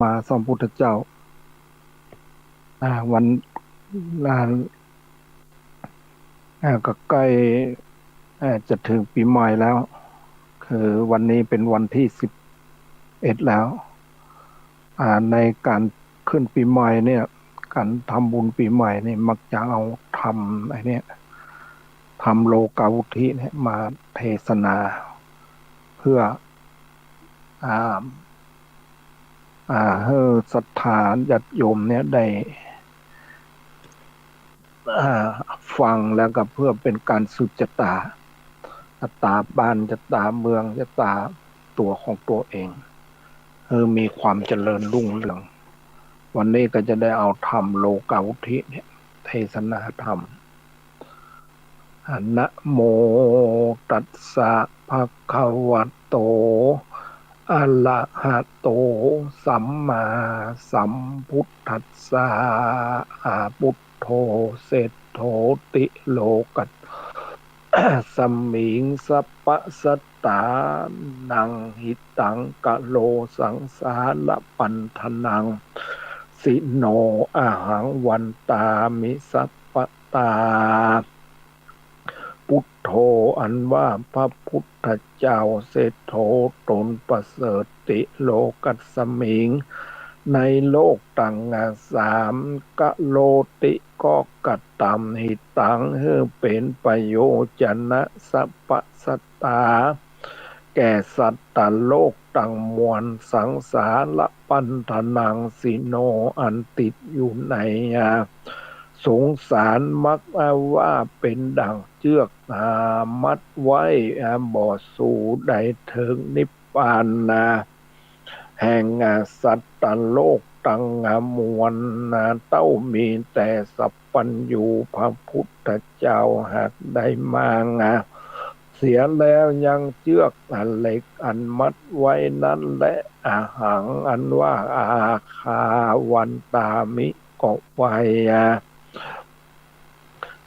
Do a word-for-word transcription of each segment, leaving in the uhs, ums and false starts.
มาสมพุทธเจ้า อ่า วัน อ่า อ่า ก็ใกล้ อ่า จะเถิงปี๋ใหม่แล้ว คือวันนี้เป๋นวันตี้สิบเอ็ดแล้ว อ่า ในก๋านขึ้นปี๋ใหม่เนี่ย ก๋านทำบุญปี๋ใหม่เนี่ย มักจะเอาธรรมไอ้เนี่ย ธรรมโลกาวุฒิเนี่ยมาเทศนา เปื้อ อ่า อ่า หื้อศรัทธาญาติโยมเนี่ยได้ อ่า ฟังแล้วก็เปื้อเป๋นก๋านสืบจะต๋า จะต๋าบ้าน จะต๋าเมือง จะต๋าตั๋วของตั๋วเอง หื้อมีความเจริญรุ่งเรือง วันนี้ก็จะได้เอาธรรมโลกาวุฒิเนี่ย เทศนาธรรม นะโมตัสสะ ภะคะวะโต อะระหะโต สัมมาสัมพุทธัสสะ อา ปุทโธ เศรษโฐ ติโลกัสสมิง สัพพะสัตตานัง หิตัง กะโร สังสารปันธนัง สิโน อะหัง วันตามิ สัพพะตา ปุทโธ อันว่าพระพุทธเจ้า เศรษโฐ ต๋นประเสริฐ ติโลกัสสมิง ในโลกตังสาม กะโรติ ก็กระตำ หิตัง หื้อเป๋นประโยชนะ สัพพะสัตตา แก่สัตว์โลกตังมวล สังสารปันธนัง สิโน อันติดอยู่ใน อ่า สงสาร มัก อ่า ว่าเป๋นดั่งเจื้อก อ่า มัดไว้ อ่า บ่สู่ได้เถิงนิพพานนา แห่ง อ่า สัตว์โลกตัง อ่า มวลนา เต้ามีแต่สัพพัญญูพระพุทธเจ้าหากได้มางาเสียแล้วยังเจื้อก อ่า เหล็กอันมัดไว้นั้นแล อะหัง อันว่า อา ข้า วันตามิ ก็ไว้ อ่า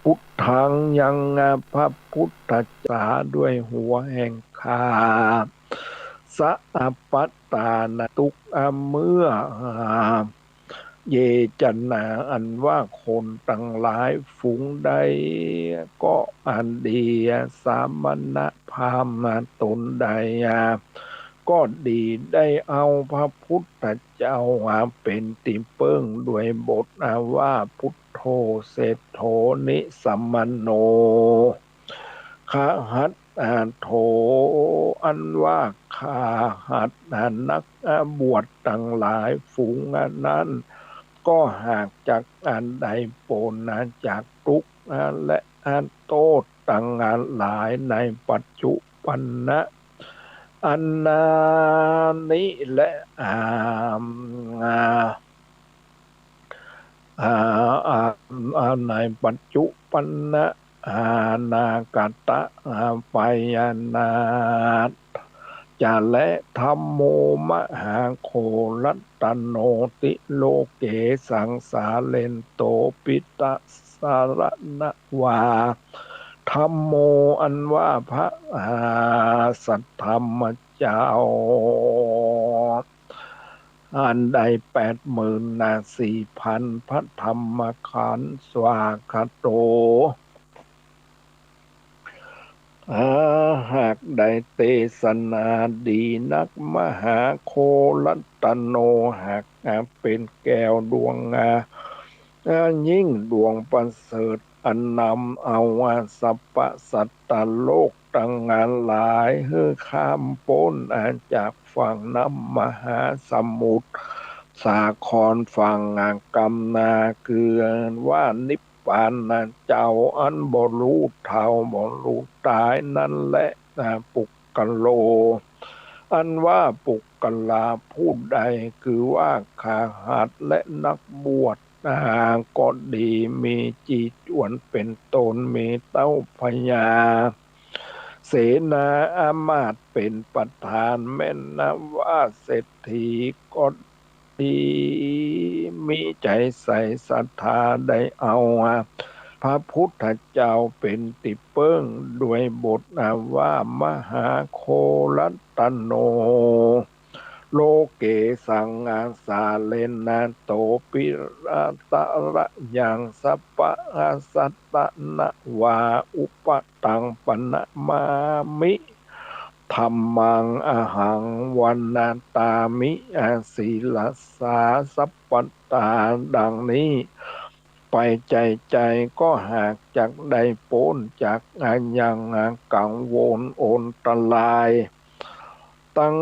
ปุทธัง ยัง อ่า พระพุทธเจ้าด้วยหัวแห่งข้า สะ อัปปะตานะ ตุ๊ก อ่า เมื่อ อ่า เย จนา อันว่าคนตังหลายฝูงใด ก็อันดี สมณพราหมณ์ต๋นใด อ่า ก็ดี ได้เอาพระพุทธเจ้า อ่า เป๋นตี้เปิ้งด้วยบท อ่า ว่า พุทโธ เศรษโฐ นิสมโน ขหัตถ์ อ่า โถ อันว่าขหัตถ์ อ่า นัก อ่า บวชตังหลายฝูง อ่า นั้น ก็หากจัก อ่า ได้ป๊น อ่า จากตุ๊กข์ อ่า และ อ่า โต้ษตัง อ่า หลายในปัจจุปันนะ อันนานิ และ อ่า อ่า อ่า อ่า อ่า ในปัจจุปันนะ อานาคตะ อา ไปอนาถ จะ และ ธัมโม มหาโค รัตโน ติโลเก สังสาเรนโต ปิตะ สะระณะ วา ธัมโม อันว่าพระ อา สัทธรรมเจ้า อันได้แปดหมื่นนาสี่พัน พระธรรมขันธ์ สวาคาโต อา หากได้เตสนาดีนัก มหาโค รัตโน หาก อา เป๋นแก้วดวง อา อา ยิ่งดวงประเสริฐ อันนำเอา อา สัพพะสัตว์โลกตังหลาย หื้อข้ามป๊น อา จากฝั่งน้ำมหาสมุทรสาคร ฝั่ง อา กำนา คือว่านิพพานเจ้า อันบ่ฮู้เฒ่าบ่ฮู้ต๋ายนั้นแล อา ปุคคโล อันว่าปุคคละผู้ใด คือว่าขหัตถ์ และนักบวช อา ก็ดี มีจีจวนเป๋นต้น มีเต้าพญาเสนาอามาตย์เป๋นประธาน แม่นว่าเศรษฐีก็ดี มีใจ๋ใส่ศรัทธาได้เอา อา พระพุทธเจ้าเป๋นตี้เปิ้ง ด้วยบท อา ว่ามหาโค รัตโน โลเกสังสาเรนะ โตปิระตะระยัง สัพพะสัตตะนะวา อุปะตังปะนะมามิ ธัมมังอะหังวันตามิ อา ศิรสา สัพพะตา ดังนี้ ไปใจ๋ใจ๋ก็หากจักได้ป๊นจากอายังกังวลอันตรายตัง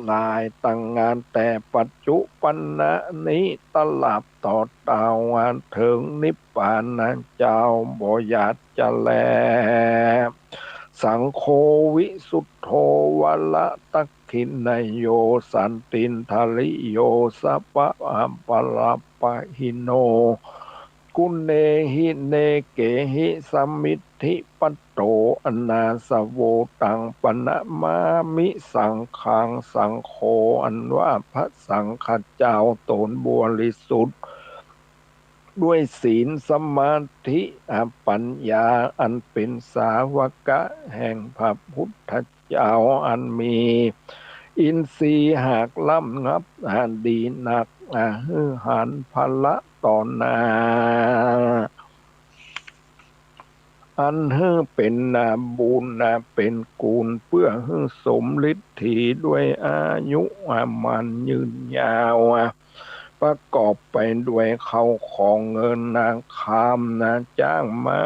หลายตังงานแต่ปัจจุบันนี้ตราบต่อเต้าเถิงนิพพานเจ้าบ่หยาดจะแล สังโฆวิสุทโธวรทักขิณโย สันตินทริโย สัพพะปะระปะหิโน กุเณหิเณเกหิ สมิทธิปัตโต อนาสโว ตังปะนะมามิ สังฆัง สังโฆ อันว่าพระสังฆเจ้าต๋นบริสุทธิ์ ด้วยศีลสมาธิ อ ปัญญา อันเป๋นสาวกะแห่งพระพุทธเจ้า อันมีอินทรีย์หากล้ำนับ อ ดีนัก อ หื้อหันพละต่อหน้า อันหื้อเป๋นนาบุญนาเป๋นกุล เปื้อหื้อสมฤทธีด้วยอายุอามันยืนยาว ประกอบไปด้วยข้าวของเงินนาคำนาจ้างม้า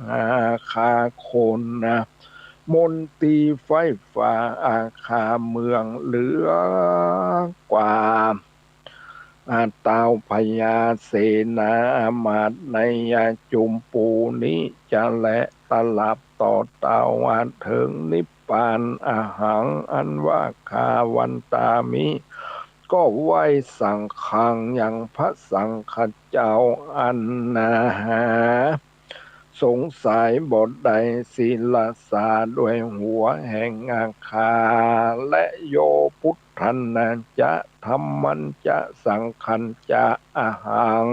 นาคาคนนา มนตรีไฟฟ้าอาคาเมืองเหลือกว่า อา เต้าพญาเสนาอามาตย์ในยาจุมปูนี้จะแล ตราบต่อเต้าเถิงนิพพาน อะหัง อันว่าข้า วันตามิ ก็ไหว้สังฆังยังพระสังฆเจ้าอันนาหาสงสัยบ่ได้ ศิรสา ด้วยหัวแห่งอาคา และโย พุทธันจะ ธัมมันจะ สังฆันจะ อะหัง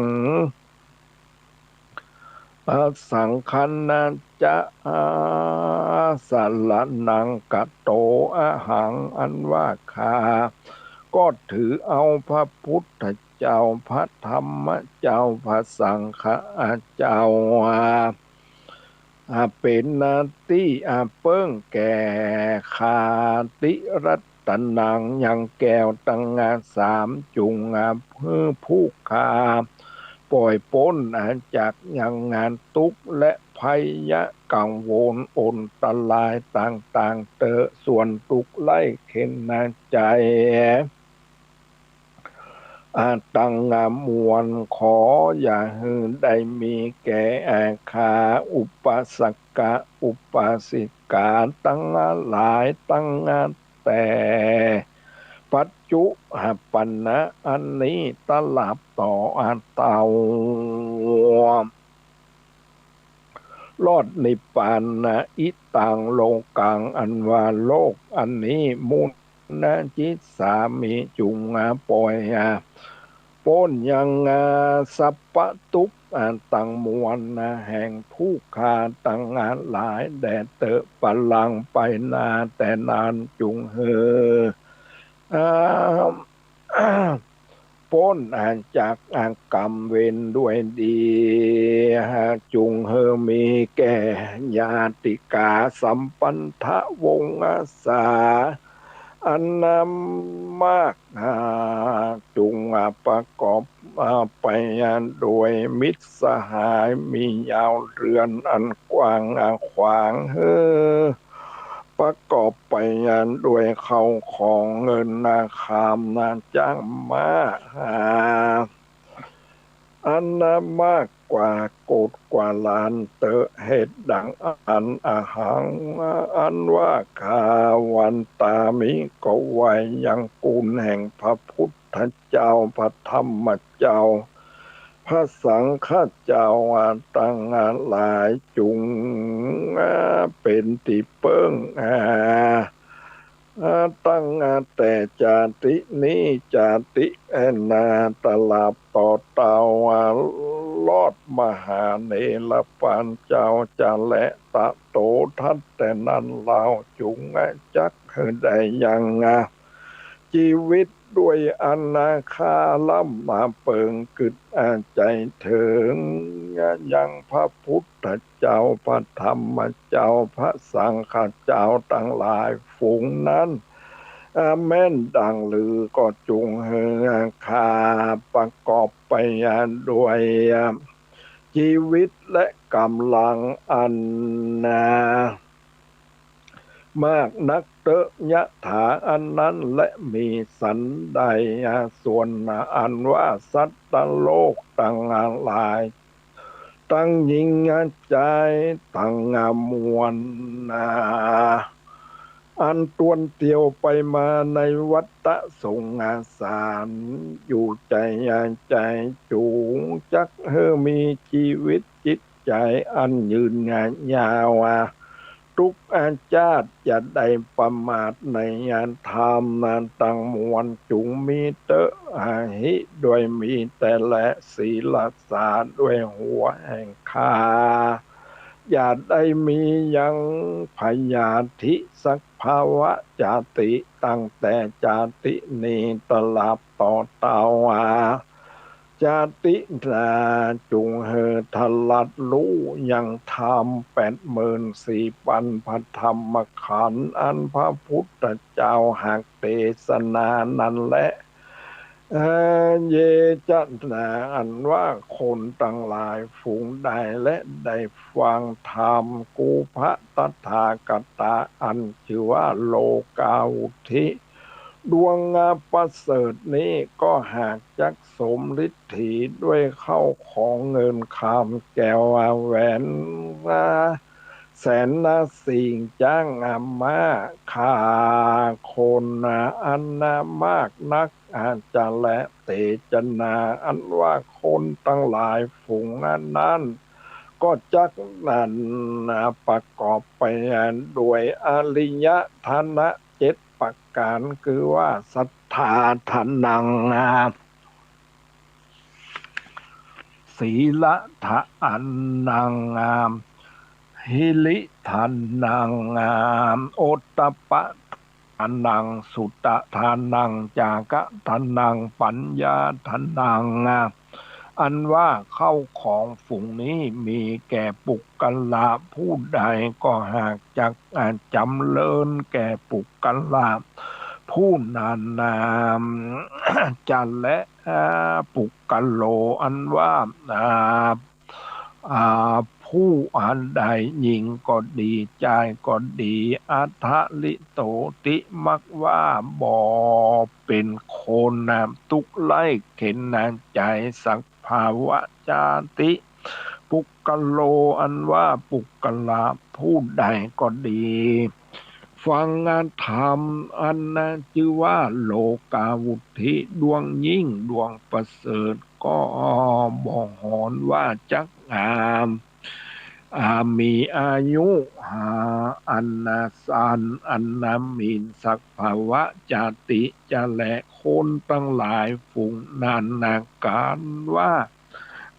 อะ สังฆันจะ อะ สรณังคโต อะหัง อันว่าข้า ก็ถือเอาพระพุทธเจ้า พระธรรมเจ้า พระสังฆะเจ้า อะ เป๋นนาตี้อะเปิ้งแก่ข้า ติรัตนัง ยังแก้วตังงาสาม จุงอะหื้อผู้ข้า ป่อยป๊นอะจากยังงานตุ๊กข์และภัยยะกังวลอันตรายต่างๆ เต๊อะ ส่วนตุ๊กข์ไล่เข็ญนาใจ๋ อะ ตังอะมวล ขออย่าหื้อได้มีแก่อาข้า อุปาสกะ อุปาสิกาตังหลายตังแต่ปัจจุบันนะ อันนี้ตราบต่ออะเต้า รอดนิพพานนะ อิตังโลกัง อันว่าโลกอันนี้ มุนนะ จิสสามิ จุงอะป่อยอะป๊นยังอะสัพพะตุ๊กข์อะตังมวลนะ แห่งผู้ข้าตังหลายแด่เต๊อะ ปะลัง ไปหน้าแต่นั้น จุงหื้อ อะ ป๊นอะจากอะกรรมเวรด้วยดี จุงหื้อมีแก่ญาติกาสัมปันธะวงศา อันนามาก จุงประกอบไปโดยมิตรสหาย มียาวเรือนอันกว้างขวาง หื้อประกอบไปโดยข้าวของเงินนาคำนาจ้างม้า อันมากกว่าโกฏกว่าล้านเต๊อะ เหตุดังอั้น อะหัง อันว่าข้า วันตามิ ก็ไหว้ยังคุณแห่งพระพุทธเจ้า พระธรรมเจ้า พระสังฆเจ้าตังหลาย จุงเป๋นตี้เปิ้ง ตั้งแต่จาตินี้จาติหน้า ตราบต่อเต้า รอดมหาเนรปานเจ้าจะแล ตะโต ทัดแต่นั้นเล่า จุงจักหื้อได้ยังจีวิต ด้วยอันนาคาร่ำมาเปิงกึ๊ดอาใจ๋เถิง ยังพระพุทธเจ้า พระธรรมเจ้า พระสังฆเจ้าตังหลายฝูงนั้น อา แม่นดังลือก็จุ่งหื้อข้าประกอบไปด้วยจีวิตและก๋ำลังอันนามากนักเต๊อะ ยะถาอันนั้นแล มีสันใด ส่วนอันว่าสัตว์โลกตังหลาย ตังหญิงจายตังมวล อันตวนเตียวไปมาในวัฏฏะสงสารอยู่ใจ๋ ใจ๋จุ่งจักหื้อมีจีวิตจิตใจ๋อันยืนยาว ตุ๊กอาชาติอย่าได้ประมาทในธรรมตังมวล จุ่งมีเต๊อะ อหิ ด้วยมีแต่แล สีลัสสา ด้วยหัวแห่งข้า อย่าได้มียังพยาธิสักภาวะจาติ ตั้งแต่จาตินี้ตราบต่อเต้า จาตินา จุ่งหื้อทะลัดฮู้ยังธรรมแปดหมื่นสี่ปันพระธรรมขันธ์ อันพระพุทธเจ้าหากเตสนานั้นแล เออ เยจะนา อันว่าคนตังหลายฝูงใดแล ได้ฟังธรรมกู้พระตถาคตาอันจื้อว่าโลกาวุฑิ ดวงประเสริฐนี้ก็หากจักสมฤทธีด้วยข้าวของเงินคำแก้วแหวน แสนนาสิ่งจ้างอามาข้าคนอันนามากนัก อาจจะแล เตจนา อันว่าคนตังหลายฝูงนั้น ก็จักนั้นประกอบไปด้วยอริยทานะเจ็ดประก๋าน คือว่าสัทธาทานัง สีลทานัง หิริทานัง โอตตัปปะทานัง สุตตะทานัง จาคะทานัง ปัญญาทานัง อันว่าข้าวของฝูงนี้มีแก่ปุคคละผู้ใด ก็หากจัก อ่า จ๋ำเริญแก่ปุคคละผู้นั้น จะแล ปุคคโล อันว่า อ่า อ่า ผู้อันใดหญิงก็ดี จายก็ดี อัทธะลิโตติ มักว่าบ่เป็นคนนะ ตุ๊กข์ใคร่เข็ญนะใจ๋ สักภาวะจาติ ปุคคโล อันว่าปุคคละผู้ใดก็ดี ฟังธรรมอันจื้อว่าโลกาวุฑิ ดวงยิ่ง ดวงประเสริฐ ก็บ่หอนว่าจัก อ่า อ่า มีอายุ อ่า อันสั้น อันมีสักภาวะจาติ จะแล คนตังหลายฝูงนั้นนะ ก๋านว่า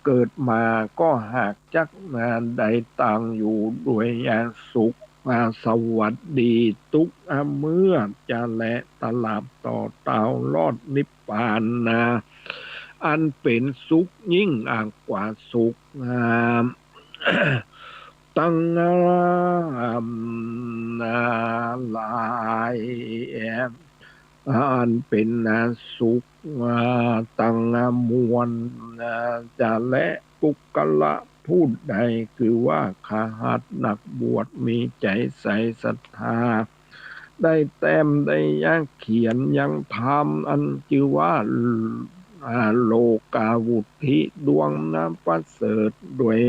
เกิดมาก็หากจักได้ตั้งอยู่ด้วยสุข อ่า สวัสดี ตุ๊กข์ อ่า เมื่อจะแล ตราบต่อเต้ารอดนิพพานนะ อันเป๋นสุขยิ่ง อ่า กว่าสุข อ่า ตังหลาย อันเป๋นสุขตังมวล จะแล ปุคคละผู้ใด คือว่าคฤหัสถ์นักบวชมีใจ๋ใสศรัทธา ได้แต้มได้ยักเขียนยังธรรมอันจื้อว่า อ่า โลกาวุฑิ ดวงประเสริฐ โดย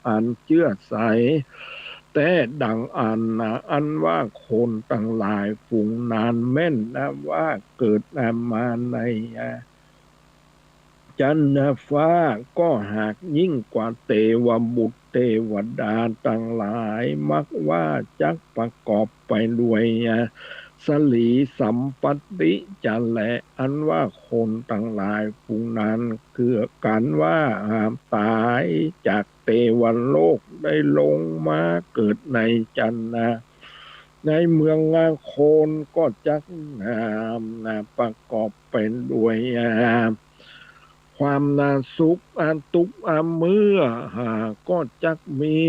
อันเจื้อใส แต๊ดังอั้นนะ อันว่าคนตังหลายฝูงนั้นแม่นนะว่าเกิดมาในจั๊นฟ้า ก็หากยิ่งกว่าเตวบุตรเตวดาตังหลาย มักว่าจักประกอบไปด้วยสรีสัมปัตติ จะแล อันว่าคนตังหลายฝูงนั้น คือก๋านว่าตายจากเตวโลกได้ลงมาเกิดในจั๊น ในเมืองคนก็จัก อ่า อ่า ประกอบไปด้วย อ่า ความน่าสุข อ่า ตุ๊ก อ่า เมื่อ อ่า ก็จักมี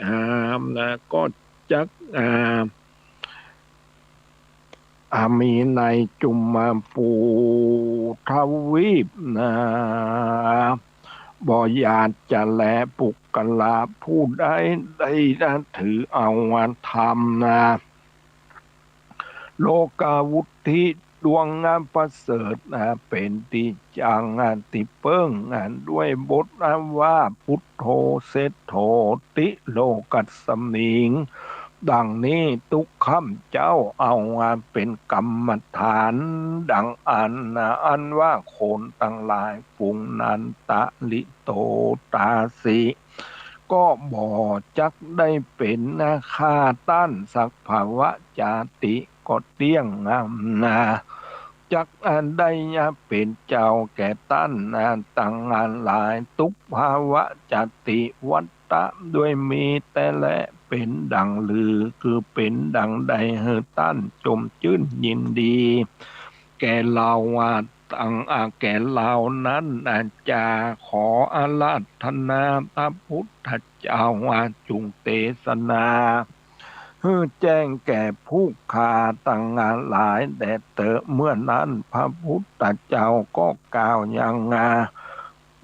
อ่า อ่า ก็จัก อ่า อ่า มีในจุมปูทวีปนา บ่อยากจะแลปุคคละผู้ใดได้ถือเอาธรรมนา โลกาวุตติดวงประเสริฐนา เป๋นตี้จังตี้เปิ้งนา ด้วยบทว่า พุทโธเศรษฐโต ติโลกัสมิง ดังนี้ตุ๊ข้าพเจ้าเอาเป๋นกรรมฐาน ดังอั้นนา อันว่าคนตังหลายฝูงนั้น ตริโตตาสิ ก็บ่จักได้เป๋นนาข้าต้าน สัพพวะจาติก็เตี้ยงนา จักอันได้เป๋นเจ้าแก่ต้านนาตังหลาย ตุ๊พวะจาติวัตตะ ด้วยมีแต๊แล เป๋นดังลือ คือเป๋นดังใดหื้อต้านจมจื้นยินดี แก่เราว่า ตัง อ่า แก่เรานั้น อ่า จะขออาราธนาพระพุทธเจ้าว่า จุ่งเตสนา หื้อแจ้งแก่ผู้ข้าตังหลายแด่เต๊อะ เมื่อนั้นพระพุทธเจ้าก็กล่าวยัง อ่า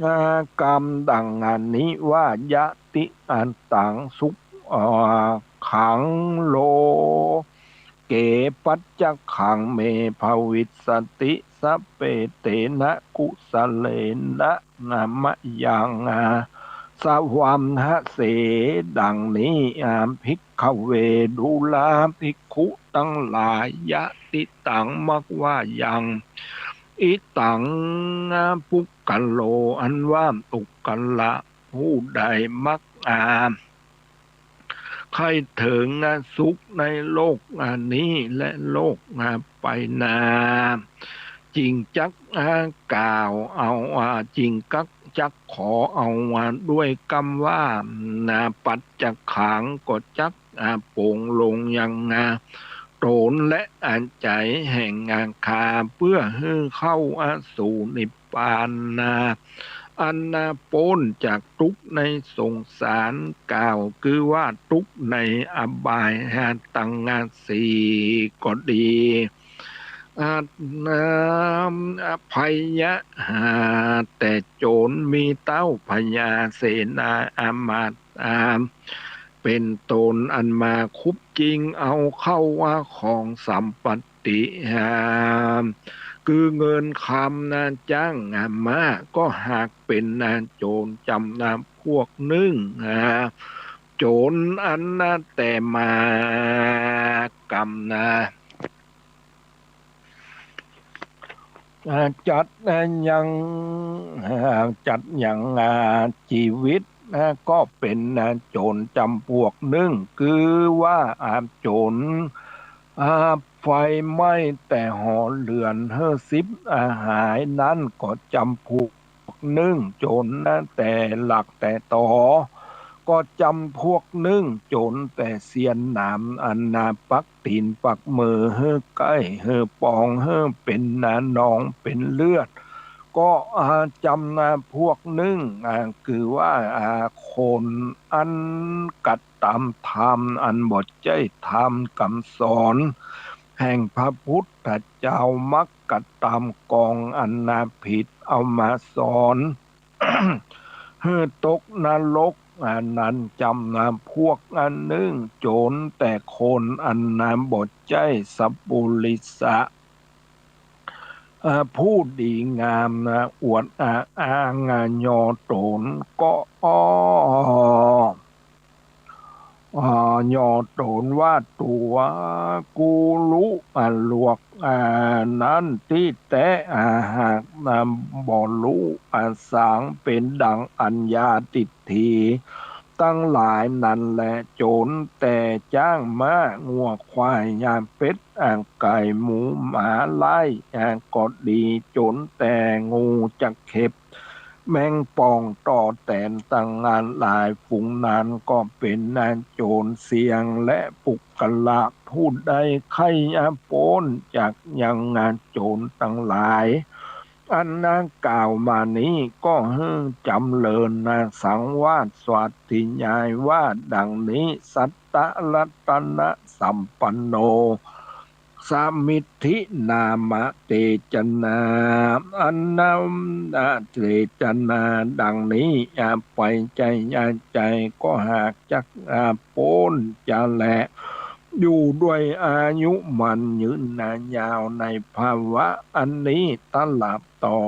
อ่า กำดังอันนี้ว่า ยะติอันตังสุ อ่า ขัง โลเก ปัจจคัง เม ภวิสสติ สัพเพ เตนะ กุสะเลนะ นะ มะยัง อ่า สะวัมหะเส ดังนี้ อ่า ภิกขเว ดูราภิกขุตังหลาย ยะติตัง มักว่ายัง อิตัง อ่า ปุคคโล อันว่าปุคคละผู้ใดมัก อ่า ใค่เถิง อ่า สุขในโลก อ่า นี้และโลก อ่า ไปนา จึงจัก อ่า กล่าวเอา อ่า จึงกัก จักขอเอา อ่า ด้วยกำว่า นา ปัจจคัง ก็จัก อ่า โป๋งลงยัง อ่า ต๋นและอันใจ๋แห่ง อ่า ข้า เปื้อหื้อเข้า อ่า สู่นิพพานนา อันนาป๊นจากตุ๊กข์ในสงสาร กล่าวคือว่าตุ๊กข์ในอบาย หาตัง อ่า สี่ก็ดี อันนา อ่า พยา อ่า แต่โจ๋รมีเต๊าพญาเสนาอามาตย์ อ่า เป๋นต้น อันมาคุบจิงเอาเข้าว่าของสัมปติ อ่า คือเงินคำนา จ้าง อ่า มา ก็หากเป๋นนาโจ๋รจำนาพวกนึ่ง อ่า โจ๋รอันนาแต่มากำนา อ่า จัด อ่า ยัง อ่า จัดยัง อ่า จีวิต อ่า ก็เป๋น อ่า โจ๋รจำพวกนึ่ง คือว่า อ่า โจ๋ร อ่า ไฟไหม้แต่หอเฮือนหื้อสิบ อ่า หายนั้นก็จำพวกนึ่ง โจ๋รนาแต่ลักแต่ต๋อ ก็จำพวกนึ่ง โจ๋รแต่เสี้ยนหนาม อันนาปักตี๋นปักมือหื้อใก้หื้อปอง หื้อเป๋นนานองเป๋นเลือด ก็ อ่า จำนาพวกนึ่ง อ่า คือว่า อ่า คนอันกระตำธรรมอันบ่ใจ้ธรรมกำสอน แห่งพระพุทธเจ้า มักกระตำกองอันนาผิดเอามาสอน หื้อตกนรก อันนั้นจำนาพวกอันนึ่ง โจ๋รแต่คนอันนาบ่ใจ้สัปปุริสะ อ่า ผู้ดีงามนา อวด อ่า อ้าง อ่า ยอต๋นก็อ้อ อ่า ยอต๋นว่าตั๋วกูฮู้ อ่า ลวก อ่า นั้นตี้แต๊ อ่า หากนาบ่ฮู้ อ่า สางเป๋นดังอัญญาทิฏฐิตังหลายนั้นแล โจ๋รแต่จ๊างม้างัวควาย อ่า เป็ด อ่า ไก่หมูหมาไล่ อ่า ก็ดี โจ๋รแต่งูจะเข็บ แมงป่องต่อแตนตังหลายฝูงนั้นก็เป๋นโจ๋รเสี้ยง และปุคคละผู้ใดใค่ป๊นจากยังโจ๋รตังหลายอันกล่าวมานี้ ก็หื้อจ๋ำเริญสังวาสสาธยายว่าดังนี้ สัตตรัตนสัมปันโน สมิทธินามเตจนา อันนามเตจนาดังนี้ ไปใจ๋ใจ๋ก็หากจักป๊นจะแล อยู่ด้วยอายุหมั้นยืนยาวในภาวะอันนี้ ตราบต่อ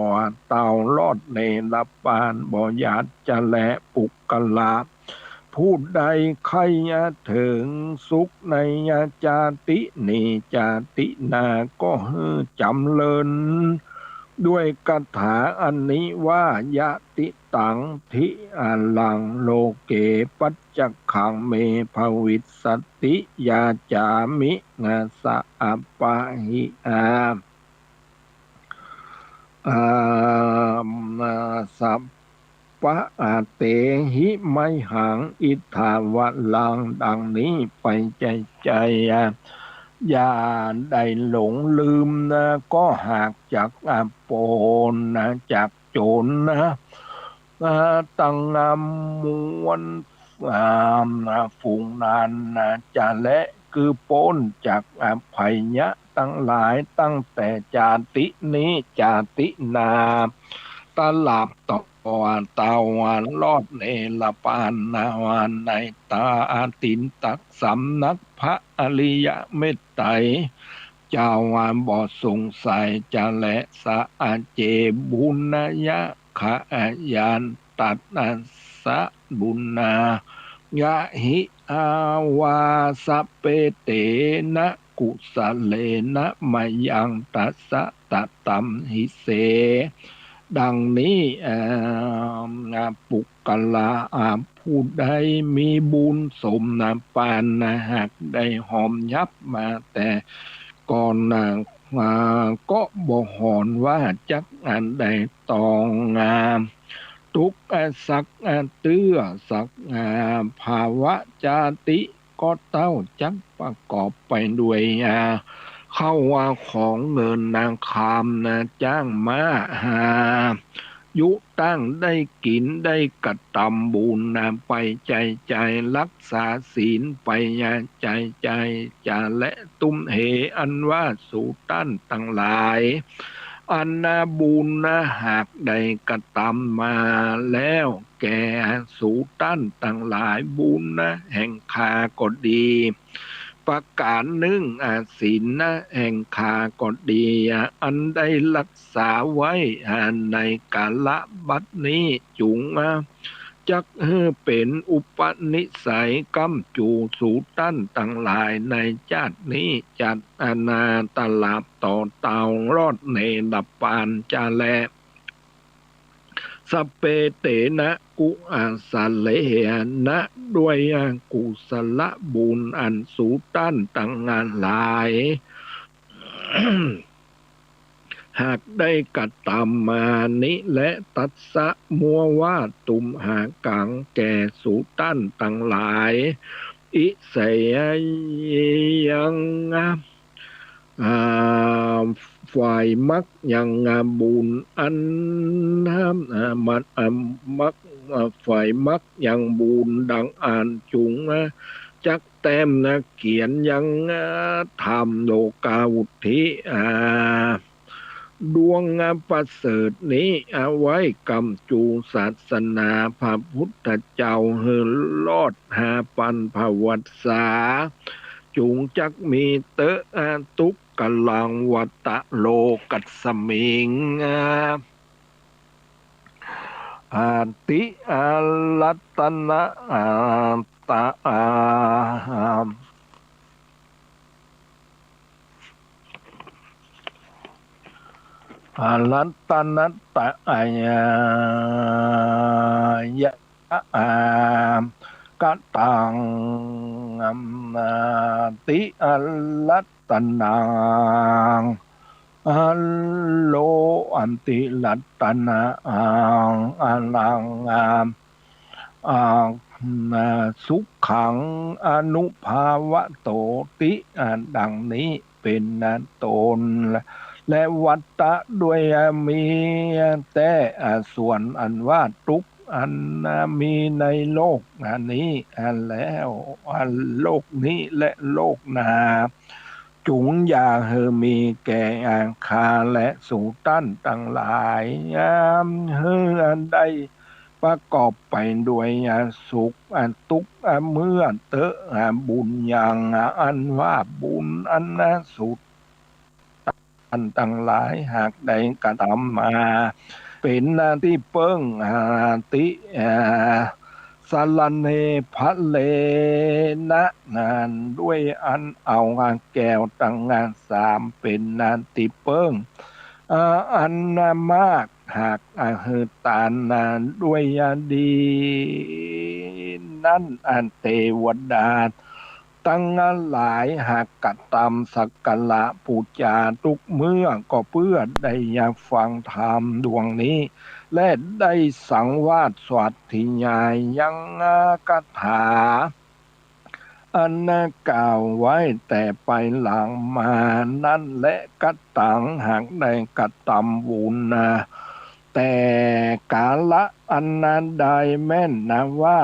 เต้ารอดเนรปาน บ่อยากจะแล ปุคคละ ผู้ใดใค่เถิงสุขในจาตินี้จาตินา ก็หื้อจ๋ำเริญด้วยคาถาอันนี้ว่า ยะติตัง ทิอะรัง โลเก ปัจจคัง เม ภวิสสติ ยาจามิ สะ อัปปะหิอา อา สัพพะ เตหิ มหัง อิทธาวรัง ดังนี้ไปใจ๋ใจ๋ อย่าได้หลงลืมนะ ก็หากจักป๊นจากโจ๋รนะ ตังมวล อ่า ฝูงนั้นจะแล คือป๊นจากภัยยะตังหลายตั้งแต่จาตินี้จาตินา ตราบต่อเต้ารอดเนรปานนา ในตาตินตักสำนักพระอริยะเมตไตรเจ้า บ่สงสัยจะแล สะ เจ บุญญะ ขะ ยานตัสสะ บุญญา ยะหิ อาวา สัพเพเตนะ กุสะเลนะ มะยัง ตัสสะ ตะตัมหิเส ดังนี้ อ่า ปุคคละ อ่า ผู้ใดมีบุญสมปานนะ หากได้หอมยับมาแต่ก่อนนะ อ่า ก็บ่หอนว่าจักอันใดต้อง อ่า ตุ๊กข์ อ่า สัก อ่า เตื้อสัก อ่า ภาวะจาติ ก็เต้าจักประกอบไปด้วย อ่า ข้าวของเงินนะ คำนะ จ้างม้า หา ยุตั้งได้กิ๋นได้กระตำบุญนะ ไปใจ๋ใจ๋ รักษาศีลไปใจ๋ใจ๋ จะแล ตุ้มเห อันว่าสูต้านตังหลาย อันนาบุญนะ หากได้กระตำมาแล้วแก่สูต้านตังหลาย บุญนะ แห่งข้าก็ดี ประก๋านนึ่ง อ่า ศีลนะ แห่งข้าก็ดี อ่า อันได้รักษาไว้ อ่า ในกาละบัดนี้ จุ่ง อ่า จักหื้อเป๋นอุปนิสัยก้ำจูสูต้านตังหลายในจาตินี้ จาตินา ตราบต่อเต้ารอดเนรปานจะแล สัพเพเตนะ กุสะเลนะ ด้วยกุศลบุญอันสูต้านตังหลาย หากได้กระตำมานี้แล ตัสสะ มัวว่า ตุมหากัง แก่สูต้านตังหลาย อิเสยัง อ่า ฝ่ายมักยังบุญอัน อ่า มัก อ่า มัก อ่า ฝ่ายมักยังบุญดังอั้นจุ่ง อ่า จักแต้มนะเขียนยัง อ่า ธรรมโลกาวุตถิ อ่า ดวงประเสริฐนี้เอาไว้ก้ำจูศาสนาพระพุทธเจ้าหื้อรอดหาปันภวัสสา จุ่งจักมีเต๊อะ อา ทุกขลังวัตโต โลกัสมิง อา อาติ อารัตนะ อาตะ อา อารัตนะตะ อายะ ยะ อา กะตัง อาติ อารัตนัง อโล อันติรัตนะอัง อลัง อา อา สุขัง อนุภาวะโตติ อ่า ดังนี้เป๋นต้น และวัตตะด้วยมีแต๊ อ่า ส่วนอันว่าตุ๊กข์อันมีในโลกอันนี้ อ่า แล้ว อ่า โลกนี้และโลกหน้า จุงอย่าหื้อมีแก่ข้าและสูต้านตังหลาย อ่า หื้อได้ประกอบไปด้วยสุข อ่า ตุ๊กข์ อ่า เมื่อเต๊อะ อ่า บุญยัง อ่า อันว่าบุญอันสูต้านตังหลายหากได้กระทำมา เป๋นตี้เปิ้ง อ่า ติ อ่า สะระเน พะเรนะ นั้นด้วยอันเอาแก้วตังสามเป๋นตี้เปิ้ง อ่า อันมากหากหื้อตานด้วยดี นั้นอันเตวดาตังหลายหากกระทำสักการะปู๋จาตุ๊กเมื่อ ก็เปื้อได้ฟังธรรมดวงนี้ และได้สังวาสสาธยายยังคาถา อันกล่าวไว้แต่ไปหลังมานั้นแล กตัง หากได้กระทำบุญนา แต่กาละอันนั้นได้แม่นนาว่า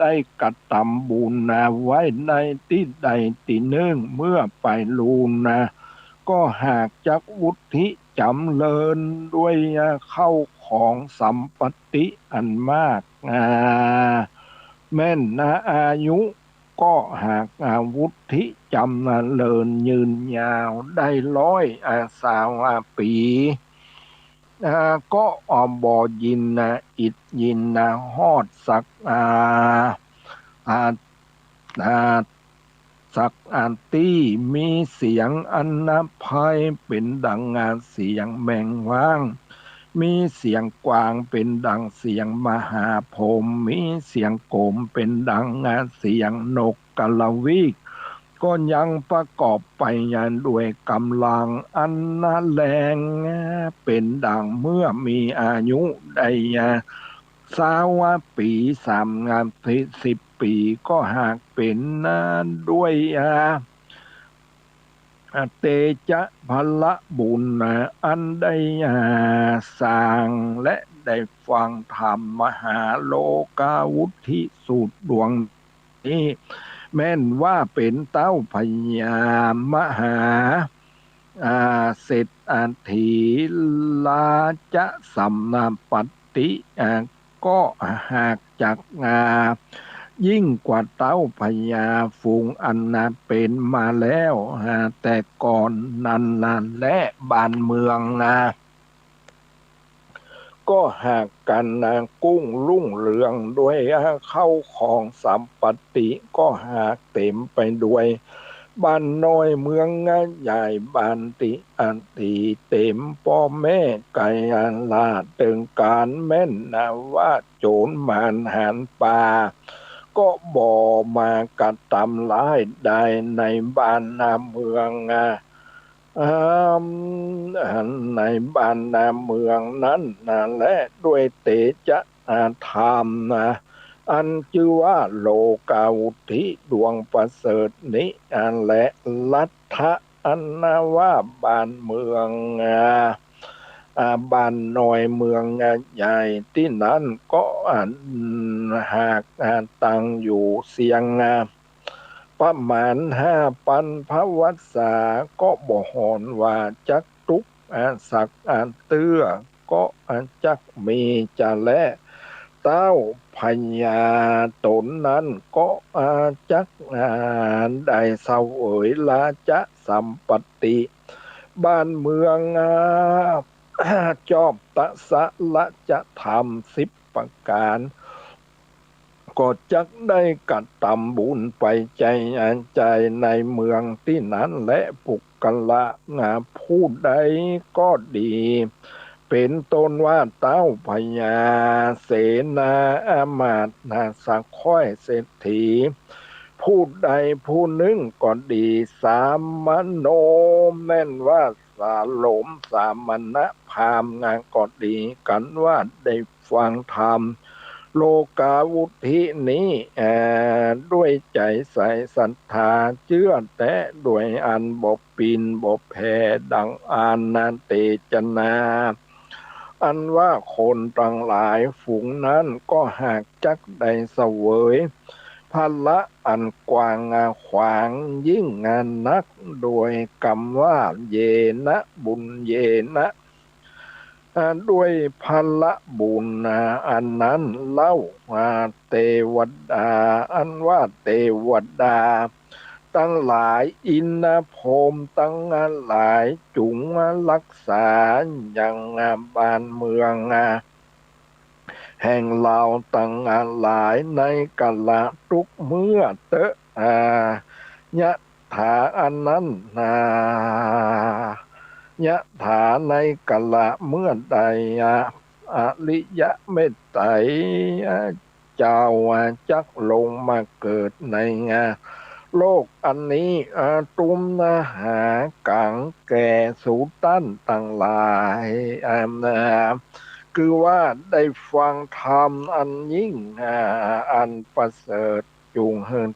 ได้กระทำบุญนาไว้ในตี้ใดตี้นึ่ง เมื่อไปลูนนา ก็หากจักวุฒิจำเริญด้วยเข้าของสัมปัตติอันมาก อ่า แม่นนาอายุ ก็หากอาวุธิจำเริญยืนยาวได้ร้อยอาสาวอาปี๋ อ่า ก็อ่อมบ่ยินนาอิดยินนาฮอดสัก อ่า อ่า อ่า สักอันตี้ มีเสียงอันนาไพเป๋นดังเสียงแมงว้าง มีเสียงกวางเป๋นดังเสียงมหาพรหม มีเสียงโกมเป๋นดังเสียงนกกระวีก ก็ยังประกอบไปด้วยก๋ำลังอันนาแรงเป๋นดังเมื่อมีอายุได้ซาวปี๋ สามสิบปี๋ ก็หากเป๋นนาด้วย เตจะพละบุญอันได้สร้างและได้ฟังธรรมมหาโลกาวุธิสูตรดวงนี้ แม่นว่าเป๋นเต้าพญามหา อ่า เศรษฐีราชสัมปัตติ อ่า ก็หากจัก อ่า ยิ่งกว่าเต้าพญาฝูงอันนาเป๋นมาแล้ว อ่า แต่ก่อนนั้นนาแล บ้านเมืองนา ก็หากกันนากุ้งรุ่งเรืองด้วย อ่า เข้าของสัมปัตติ ก็หากเต๋มไปด้วย บ้านน้อยเมืองใหญ่ บ้านตี้อันตี้เต๋มป้อแม่ไก่อาหลาดเติงก๋าน แม่นนาว่าโจ๋รมารหาญป่า ก็บ่มากระทำร้ายได้ในบ้านนาเมือง อ่า อ่า ในบ้านนาเมืองนั้นนาแล ด้วยเตจะ อ่า ธรรมนา อันจื้อว่าโลกาวุธิดวงประเสริฐนี้ อ่า และรัฐะอันนาว่าบ้านเมือง อ่า อ่า บ้านน้อยเมืองใหญ่ตี้นั้นก็ อ่า หาก อ่า ตั้งอยู่เสียง อ่า ประมาณห้าปันพรรษา ก็บ่หอนว่าจักตุ๊กข์ อ่า สัก อ่า เตื้อ ก็ อ่า จักมีจะแล เต้าพญาต๋นนั้นก็ อ่า จัก อ่า ได้เสวยราชสัมปัตติ บ้านเมือง อ่า จอบตะสะราชธรรมสิบประก๋าน ก็จักได้กระทำบุญไปใจ๊ อ่า ใจ๊ในเมืองตี้นั้นแล ปุคคละ อ่า ผู้ใดก็ดี เป๋นต้นว่าเต้าพญาเสนาอามาตย์นา สะข้อยเศรษฐี ผู้ใดผู้นึ่งก็ดี สามโณ แม่นว่า สาโลมสมณพราหมณ์ก็ดี กันว่าได้ฟังธรรมโลกาวุตถีนี้ เอ่อ ด้วยใจ๋ใสศรัทธาเจื้อแต๊ โดยอันบ่ปินบ่แผ่ ดังอานาเตจนา อันว่าคนตังหลายฝูงนั้นก็หากจักได้เสวยผละอันกว้างขวางยิ่งนัก โดยกำว่า เยนะ บุญเยนะ อ่า ด้วยผละบุญ อ่า อันนั้นเล่า อ่า เตวดา อันว่าเตวดาตังหลาย อินทร์พรหมตังหลาย จุ่งรักษายัง อ่า บ้านเมือง อ่า แห่งเฮาตังหลายในกาละทุกเมื่อเต๊อะ อ่า ยะถาอันนั้นนา ยะถาในกาละเมื่อใด อ่า อริยะเมตไตร อ่า เจ้า อ่า จักลงมาเกิดใน อ่า โลกอันนี้ อ่า ตุมหากัง แก่สูต้านตังหลาย อ่า นะ คือว่าได้ฟังธรรมอันยิ่ง อ่า อันประเสริฐ จุ่งหื้อ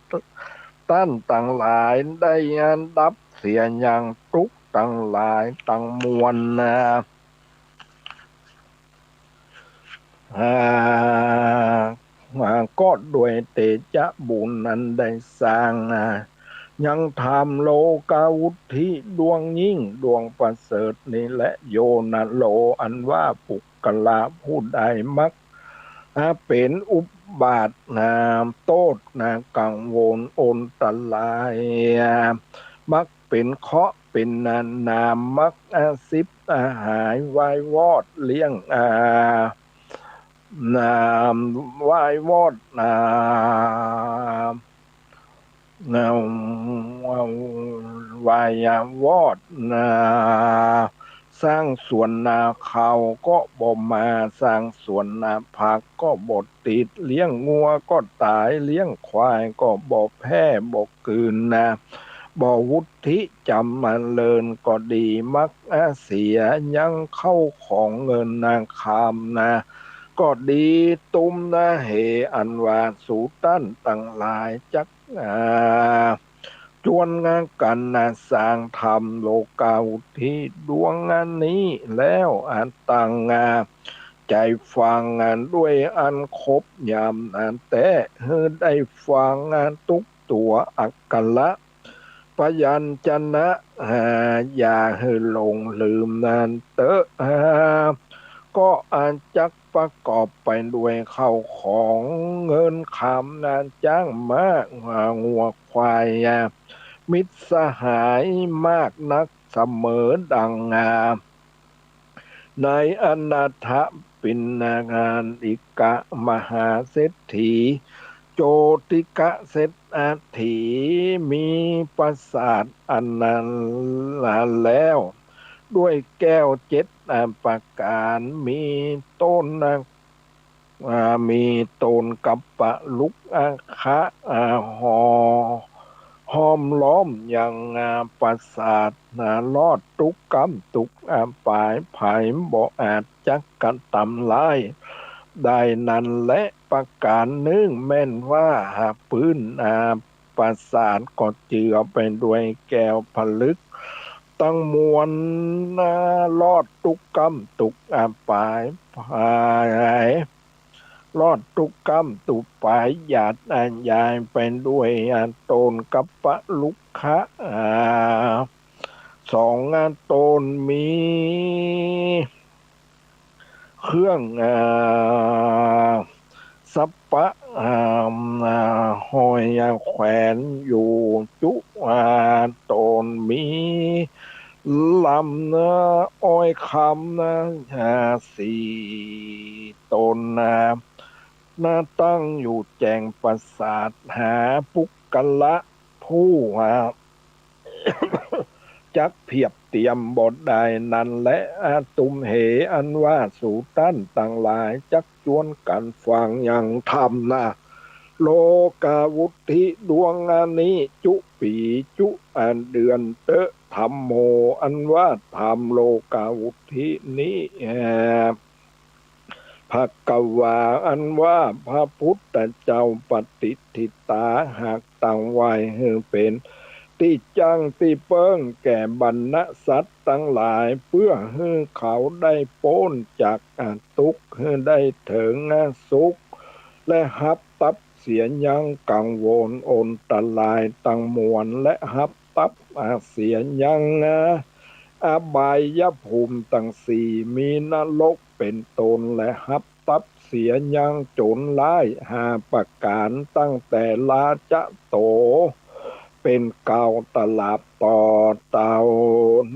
ต้านตังหลายได้ดับเสียยังตุ๊กข์ตังหลายตังมวลนา อ่า อ่า ก็ด้วยเตจะบุญอันได้สร้าง อ่า ยังธรรมโลกาวุตถีดวงยิ่งดวงประเสริฐนี้แล โยนะโล อันว่าปุคคละผู้ใดมัก อ่า เป๋นอุบาท อ่า โต้ษ อ่า กังวลอันตราย อ่า มักเป๋นเคราะห์เป๋นนามรรค อ่า สิบ อ่า หายวายวอดเลี้ยง อ่า นามวายวอด อ่า นามวายวอด อ่า สร้างสวนนาข้าวก็บ่มา สร้างสวนนาผักก็บ่ติด เลี้ยงงัวก็ต๋าย เลี้ยงควายก็บ่แพร่บ่กืนนา บ่วุตถีจ๋ำเริญก็ดี มัก อ่า เสียยังเข้าของเงินนาคำนา ก็ดี ตุมนาเห อันว่าสูต้านตังหลายจัก อ่า จวนกั๋นนาสร้างธรรมโลกาวุตถีดวงอันนี้แล้ว อ่า ตั้ง อ่า ใจ๋ฟัง อ่า ด้วยอันครบยาม อ่า แต๊ หื้อได้ฟัง อ่า ตุ๊กตั๋วอักขระ พยัญชนะ อ่า อย่าหื้อหลงลืมนั้นเต๊อะ อ่า ก็อันจักประกอบไปด้วยข้าวของเงินคำนา จ๊างม้า อ่า งัวควาย อ่า มิตรสหายมากนักเสมอดัง อ่า ในอนาถปิณณกะมหาเศรษฐี โจติกะเศรษฐี มีปราสาทอันนั้นแล้ว ด้วยแก้วเจ็ด อ่า ประก๋าน มีต้น อ่า อ่า มีต้นกัปปะลุกคะ อ่า หอ ห้อมล้อมยัง อ่า ปราสาท อ่า ลอดตุ๊กก้ำตุ๊ก อ่า ป๋าย ใผบ่อาจจักกระตำลายได้นั้นแล ประก๋านนึ่งแม่นว่า อ่า ปื๊น อ่า ปราสาทก็เจือไปด้วยแก้วผลึกตังมวล อ่า ลอดตุ๊กก้ำตุ๊ก อ่า ป๋าย ป๋าย ลอดตุ๊กก้ำตุ๊กป๋าย หยาด อ่า ยายไปด้วย อ่า ต้นกัปปะลุกคะ อ่า สอง อ่า ต้น มีเครื่อง อ่า สัปปะ อ่า อ่า ห้อย อ่า แขวนอยู่จุ อ่า ต้น มีลำ อ่า อ้อยคำ อ่า สี่ ต้น อ่า ตั้งอยู่แจ้งปราสาท หาปุคคละผู้ อ่า จักเปียบเตียมบ่ได้นั้นแล อาตุมเห อันว่าสูต้านตังหลายจักจวนกั๋นฟังยังธรรมนา โลกาวุตถิดวงนี้จุปี๋จุเดือนเต๊อะ ธัมโม อันว่าธรรมโลกาวุตถินี้ ภะคะวา อันว่าพระพุทธเจ้า ปะติฏฐิตา หากตั้งไว้หื้อเป๋นตี้จั้งตี้เปิ้งแก่บรรดาสัตว์ตังหลาย เปื้อหื้อเขาได้ป๊นจากอาตุ๊กข์ หื้อได้เถิงอาสุข และฮับตับเสียยังกังวลอันตรายตังมวล และฮับตับอาเสียยังอา อบายภูมิตังสี่ มีนรกเป๋นต้น และฮับตับเสียยังโจรร้ายห้าประก๋าน ตั้งแต่ราจะโตเป๋นเกล้าตราบต่อเต้า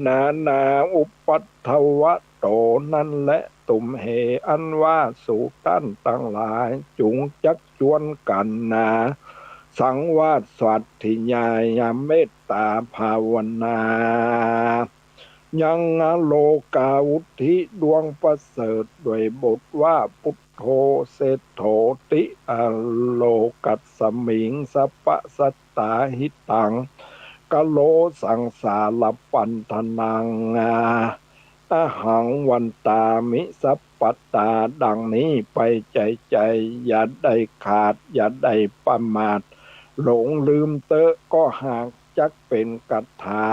นานาอุปัทวะโต นั้นแล ตุมเห อันว่าสูต้านตังหลาย จุงจักจวนกั๋นนา สังวาสาธยายเมตตาภาวนา ยังโลกาวุตถิดวงประเสริฐ ด้วยบทว่า พุทโธ เศรษโฐติ โลกัสมิง สัพพะสัตตา หิตัง กะโร สังสารปันธนัง อหัง วันตามิ สัพพะตา ดังนี้ ไปใจ๋ใจ๋ อย่าได้ขาด อย่าได้ประมาท หลงลืมเต๊อะ ก็หากจักเป๋นคาถา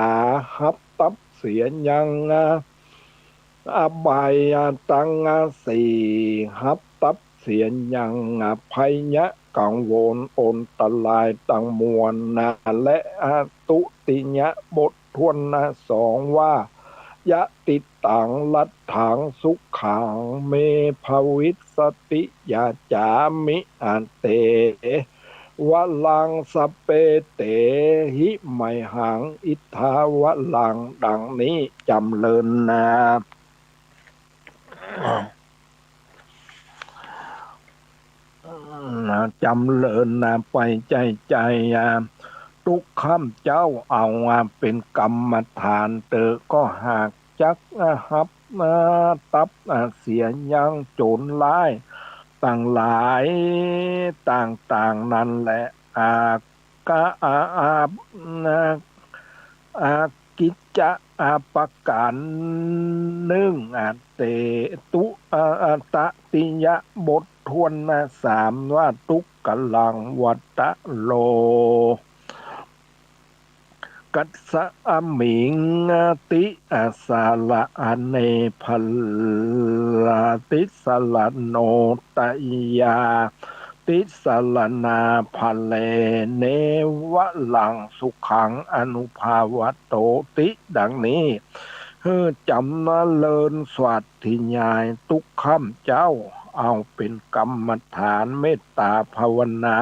ฮับตับเสียยัง อบายตังสี่ ฮับตับเสียยัง ภัยยะกังวลอันตรายตังมวลนา และอตุติยบทถ้วนนาสองว่า ยะติตัง รัตถัง สุขัง เม ภวิสสติ ยาจามิ อเต วรัง สะเป เตหิ ไมหัง อิทธาวรัง ดังนี้ จ๋ำเริญนา จ๋ำเริญนา ไปใจ๋ใจ๋ ตุ๊กข้าพเจ้าเอาเป๋นกรรมฐานเต๊อะ ก็หากจักฮับตับเสียยังโจรร้ายตังหลายต่างๆ นั้นแล อากะ อา อา อากิจจะ อาประก๋านนึ่ง อเตตุ อตติยบทถ้วนนาสามว่า ทุกขลัง วัตโร กัสสะมิง ติ อสาระเน พลาติสรโน ตยาติสรณา พเล เนวรัง สุขัง อนุภาวะโตติ ดังนี้ หื้อจ๋ำเริญสาธยาย ตุ๊กข้าพเจ้าเอาเป๋นกรรมฐานเมตตาภาวนา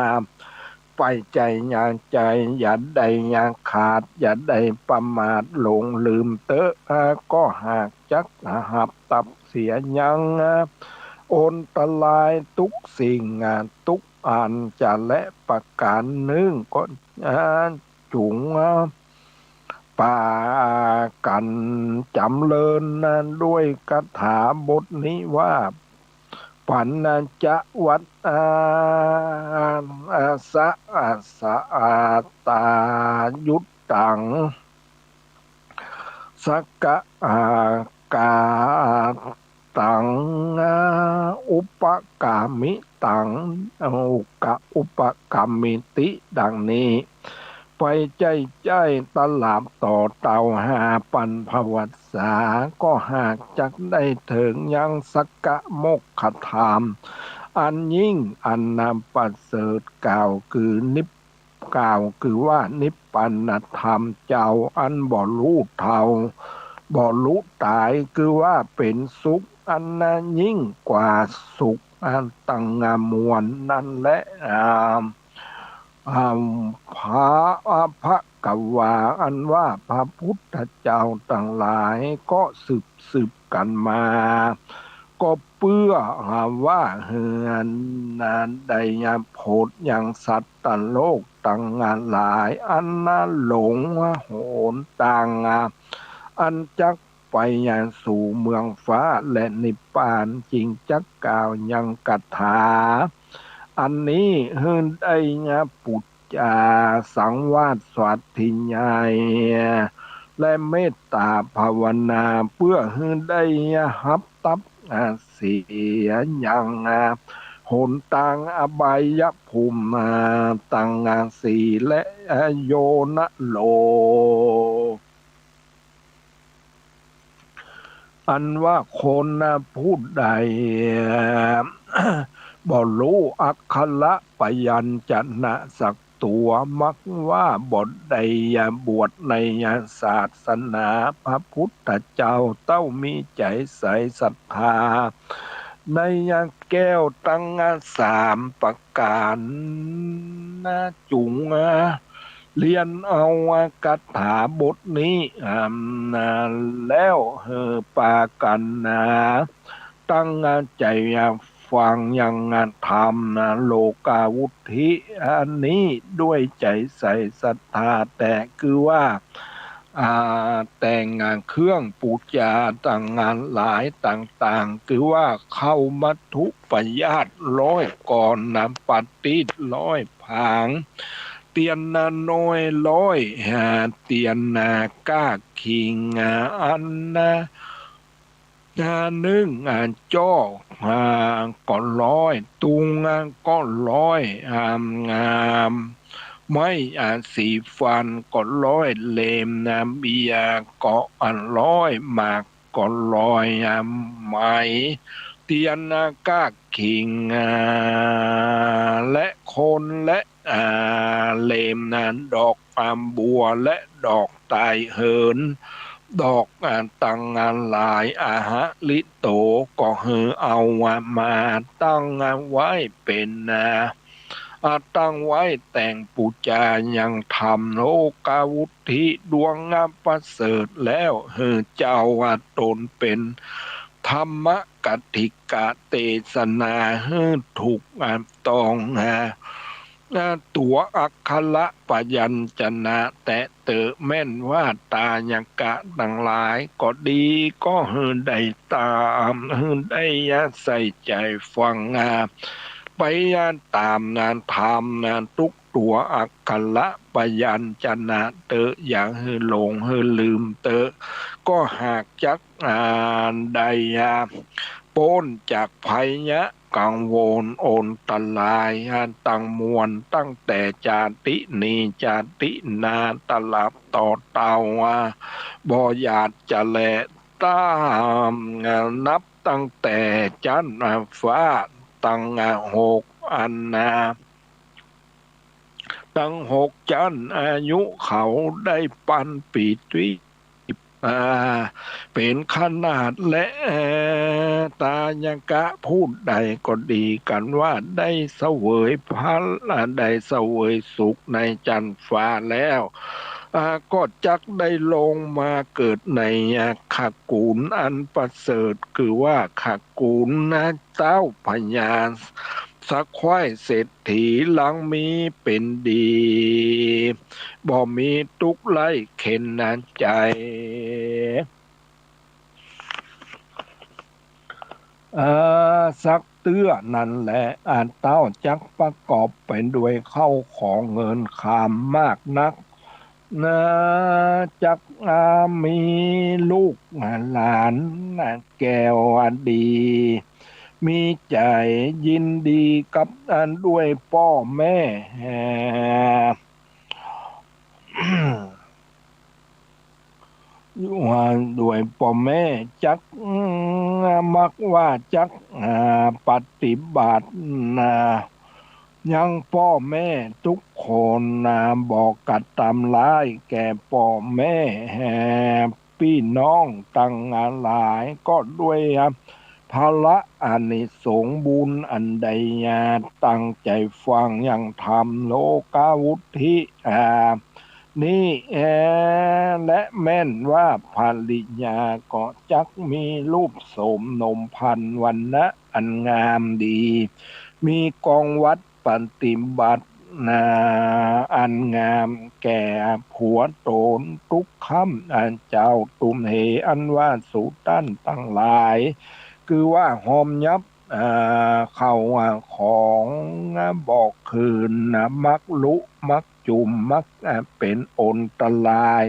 ไปใจ๋อย่าใจ๋ อย่าได้อย่าขาด อย่าได้ประมาทหลงลืมเต๊อะ ก็หากจักฮับตับเสียยังอันตรายทุกสิ่งทุกอันจะแลประก๋านนึ่งก็จุงปากั๋นจ๋ำเริญด้วยคาถาบทนี้ว่า ปัญจวัฏฏาสะอาสะอาตายุตตัง สกะอาคาตัง อุปกามิตัง อุกะ อุปกามิติ ดังนี้ ไปใจ๋ใจ๋ตลาบต่อเต้าห้าปันภวัสสา ก็หากจักได้เถิงยังสกะโมกขธรรม อันยิ่งอันประเสริฐกล่าวคือนิพ กล่าวคือว่านิพพานธรรมเจ้าอันบ่ฮู้เฒ่า บ่ฮู้ต๋าย คือว่าเป๋นสุขอันยิ่งกว่าสุขอันตังมวลนั้นแล อา พระ ภะคะวา อันว่าพระพุทธเจ้าตังหลายก็สืบสืบกั๋นมา ก็เปื้อว่าหื้อได้โผดยังสัตว์โลกตังหลายอันหลงหนตาง อันจักไปสู่เมืองฟ้าและนิพพาน จึงจักกล่าวยังคาถา อันนี้หื้อได้ปุจจาสังวาสสาธยาย และเมตตาภาวนา เปื้อหื้อได้ฮับตับ เสียยังหนตางอบายภูมิตังสี่ และโยนรก อันว่าคนผู้ใดบ่ฮู้อักขระพยัญชนะสักตั๋ว มักว่าบ่ได้บวชในศาสนาพระพุทธเจ้า เต้ามีใจ๋ใส่ศรัทธาในแก้วตังสามประก๋าน จุ่งเฮียนเอาคาถาบทนี้ แล้วหื้อปากั๋นตั้งใจ๋ฟังยังธรรม โลกาวุฒิอันนี้ด้วยใจ๋ใส่ศรัทธา แต่คือว่า แต่งเครื่องปู๋จาตังหลายต่างๆ คือว่าเข้ามัทธุปยาตรร้อยกร ประทีปร้อยผาง เตียนน้อยร้อยเตียน ก้าขิงอันนึ่ง จ้อก็ร้อย ตุงก็ร้อย ไม้สีฟันก็ร้อย เล่มเบียร์ก็ร้อย หมากก็ร้อย ไหม เตียน ก้าขิง และคน และเล่ม ดอกบัว และดอกไตรเหิน ดอกตังหลาย อหริโต ก็หื้อเอามาตั้งไว้เป๋น ตั้งไว้แต่งปู๋จายังธรรม โลกาวุฒิดวงประเสริฐ แล้วหื้อเจ้าต๋นเป๋นธรรมกถิกะ เตสนาหื้อถูกต้องตั๋วอักขระพยัญชนะ แต๊เต๊อะแม่นว่าทายกะตังหลายก็ดี ก็หื้อได้ตาม หื้อได้ใส่ใจ๋ฟังไปต๋ามธรรมทุกตั๋วอักขระพยัญชนะเต๊อะ อย่าหื้อหลงหื้อลืมเต๊อะ ก็หากจักได้ป๊นจากภัยยะกังวลอันตรายตังมวล ตั้งแต่จาตินี้จาติหน้าตราบต่อเต้า บ่หยาดจะแล ต๋ามนับตั้งแต่จั๊นฟ้าตังหกอันนา ตังหกจั๊น อายุเขาได้ปันปีติ เป๋นขนาดแล ทายกะผู้ใดก็ดี กันว่าได้เสวยพระ ได้เสวยสุขในจั๊นฟ้าแล้ว ก็จักได้ลงมาเกิดในขกูลอันประเสริฐ คือว่าขกูลเต้าพญาสะใคว้เศรษฐี หลังมีเป๋นดี บ่มีตุ๊กข์ไร้เข็ญใจ๋ สักเตื้อนั้นแล เต้าจักประกอบไปด้วยข้าวของเงินคำมากนัก จักมีลูกหลานแก้วดี มีใจ๋ยินดีกับด้วยป้อแม่ ว่าด้วยป้อแม่จัก มักว่าจักปฏิบัติยังป้อแม่ทุกคน บ่กระตำร้ายแก่ป้อแม่ ปี้น้องตังหลาย ก็ด้วยผละอานิสงส์บุญอันได้ตั้งใจ๋ฟังยังธรรมโลกาวุฒินี้ และแม่นว่าภริยาก็จักมีรูปโสมนมพรรณวรรณะอันงามดี มีกองวัตรปฏิบัติอันงามแก่ผัวต๋นทุกค่ำ เจ้าตุมเห อันว่าสูต้านตังหลาย คือว่าฮอมยับ อ่า เข้า อ่า ของ อ่า บ่อคืนนะ มักลุ มักจุ่ม มัก อ่า เป๋นอันตราย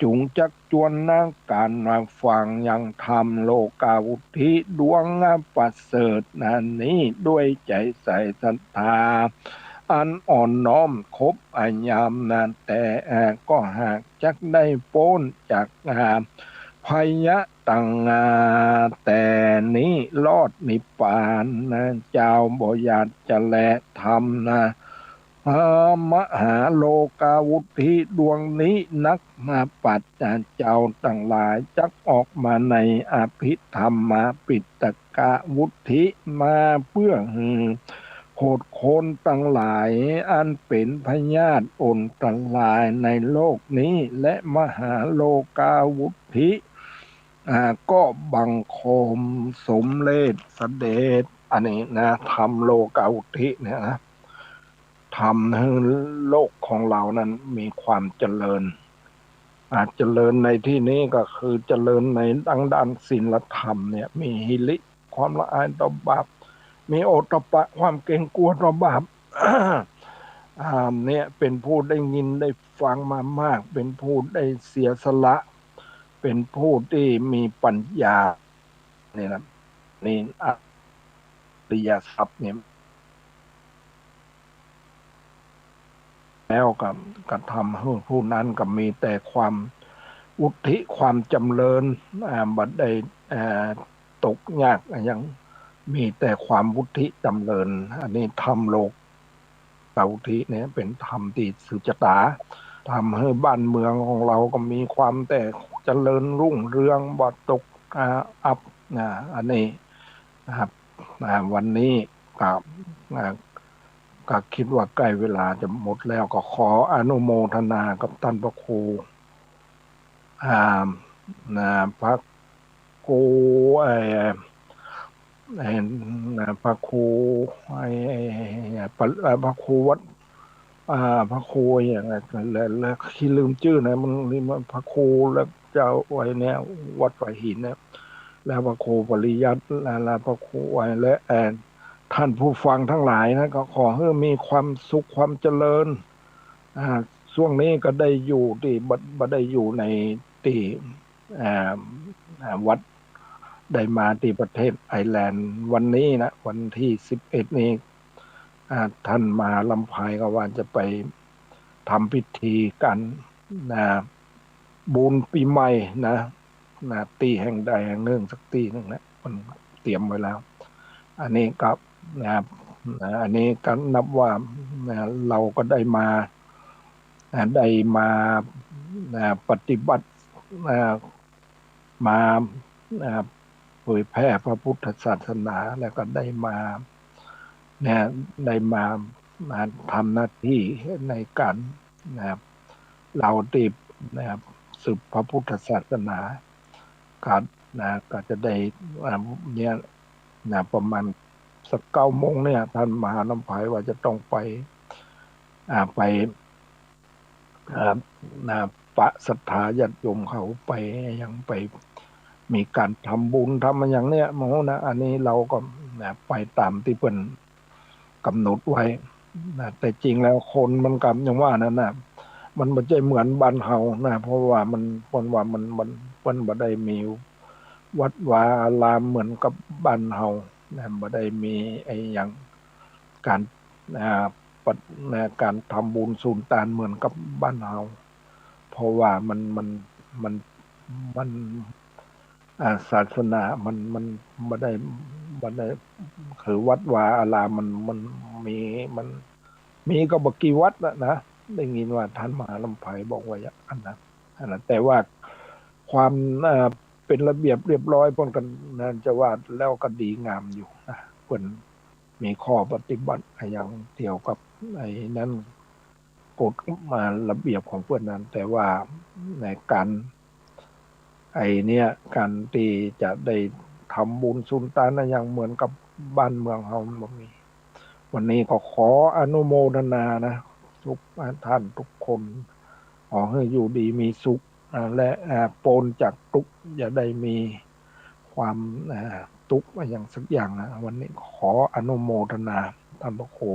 จุ่งจักจวนนะ ก๋านมาฟังยังธรรมโลกาวุทิดวง อ่า ประเสริฐนะนี้ ด้วยใจ๋ใสศรัทธา อันอ่อนน้อมครบอาญามนะ แต่ อ่า ก็หากจักได้ป๊นจาก อ่า ภัยตัง อ่า แต่นี้รอดนิพพานนะ เจ้าบ่หยาดจะแลธรรมนะ อ่า มหาโลกาวุทิดวงนี้นัก มาปัจจาเจ้าตังหลาย จักออกมาในอภิธรรมปิฎกาวุทิ มาเปื้อหื้อโขดโคนตังหลาย อันเป๋นพยาธิอันตรายในโลกนี้ และมหาโลกาวุทิ อ่า ก็บังคมสมเร็จเสด็จ อันนี้นะ ธรรมโลกาวุทิเนี่ยนะ ทำหื้อโลกของเฮานั้นมีความเจริญ อ่า เจริญในตี้นี้ก็คือเจริญในด้าน ด้านศีลธรรมเนี่ย มีหิริ ความละอายต่อบาป มีโอตตัปปะ ความเกรงกลัวต่อบาป อ่า เนี่ย เป๋นผู้ได้ยินได้ฟังมามาก เป๋นผู้ได้เสียสละ เป๋นผู้ตี้มีปัญญา นี่นะ นี่อริยทรัพย์เนี่ย แล้วก็ ก็ทำหื้อผู้นั้นก็มีแต่ความวุทิความจำเริญ อ่า บ่ได้ อ่า ตกยากอะหยัง มีแต่ความวุทิจำเริญ อันนี้ธรรมโลกาวุทิเนี่ยเป๋นธรรมตี้สืบจะต๋า ทำหื้อบ้านเมืองของเฮาก็มีความแต่เจริญรุ่งเรือง บ่ตก อ่า อับ อ่า อันนี้นะครับ อ่า วันนี้ก็ อ่า ก็กึ๊ดว่าใก้เวลาจะหมดแล้ว ก็ขออนุโมทนากับต้านพระครู อ่า นะ พระครู ไอ้ ไอ้ นะ พระครู ไอ้ ไอ้ ไอ้ พระ เอ่อ พระครูวัด อ่า พระครูอย่างไร และ และ ขี้ลืมจื้อนะ มัน มันพระครูและเจ้าไอ้เนี่ย วัดฝายหินเนี่ย และพระครูปริยัติ และ และพระครูไอ้ และ เอ่อ ท่านผู้ฟังตังหลายนะ ก็ขอหื้อมีความสุขความเจริญ อ่า ช่วงนี้ก็ได้อยู่ตี้ บ่ บ่ได้อยู่ในตี้ อ่า อ่า วัด ได้มาตี้ประเทศไอร์แลนด์ วันนี้นะ วันตี้สิบเอ็ดนี้ อ่า ต้านมหาลำไพก็ว่าจะไปทำพิธีก๋าน นะ บุญปี๋ใหม่นะ นะ ตี้แห่งใดแห่งนึ่งสักตี้นึ่งนะ มันเตรียมไว้แล้ว อันนี้ก็ นะ นะ อันนี้ก็นับว่า นะ เฮาก็ได้มา นะ ได้มา นะ ปฏิบัติ นะ มา นะ เผยแผ่พระพุทธศาสนา แล้วก็ได้มา เนี่ย ได้มา มาทำหน้าตี้ในก๋าน นะครับ เฮาตี้ นะครับ สืบพระพุทธศาสนา ก็ นะ ก็จะได้ อ่า เนี่ย นะ ประมาณสักเก้าโมงเนี่ย ต้านมหาลำไพว่าจะต้องไป อ่า ไป อ่า นะ ปะศรัทธาญาติโยมเขาไป ยังไปมีก๋านทำบุญทำอะหยังเนี่ย โอ้โห นะ อันนี้เฮาก็ นะ ไปต๋ามตี้เปิ้น ก๋ำหนดไว้นะ แต่จริงแล้วคนมันก็อย่างว่านั่นนะ มันบ่ใจ้เหมือนบ้านเฮานะ เพราะว่ามัน เปิ้นว่ามัน มัน เปิ้นบ่ได้มีวัดวาอารามเหมือนกับบ้านเฮานะ บ่ได้มีไอ้หยังก๋าน อ่า ปัด นะ ก๋านทำบุญสุนตานเหมือนกับบ้านเฮา เพราะว่ามัน มัน มัน มัน อ่า ศาสนามัน มันบ่ได้ บ่ได้ คือวัดวาอารามมัน มันมี มันมีก็บ่กี่วัดน่ะนะ ได้ยินว่าต้านมหาลำไพบอกว่าอย่างนั้นนะ อันนั้น แต่ว่าความ อ่า เป๋นระเบียบเรียบร้อย เปิ้นก็น่าจะว่าแล้วก็ดีงามอยู่นะ เปิ้นมีข้อปฏิบัติอะหยังเกี่ยวกับไอ้นั้น กฎมาระเบียบของเปิ้นนั้น แต่ว่าในก๋านไอ้เนี่ย ก๋านตี้จะได้ทำบุญสุนตานอะหยังเหมือนกับบ้านเมืองเฮามันบ่มี วันนี้ก็ขออนุโมทนานะ ทุกท่านทุกคน ขอหื้ออยู่ดีมีสุข อ่า และ อ่า ป๊นจากตุ๊กข์ อย่าได้มีความ อ่า ตุ๊กข์อะหยังสักอย่างนะ วันนี้ขออนุโมทนาต้านพระครู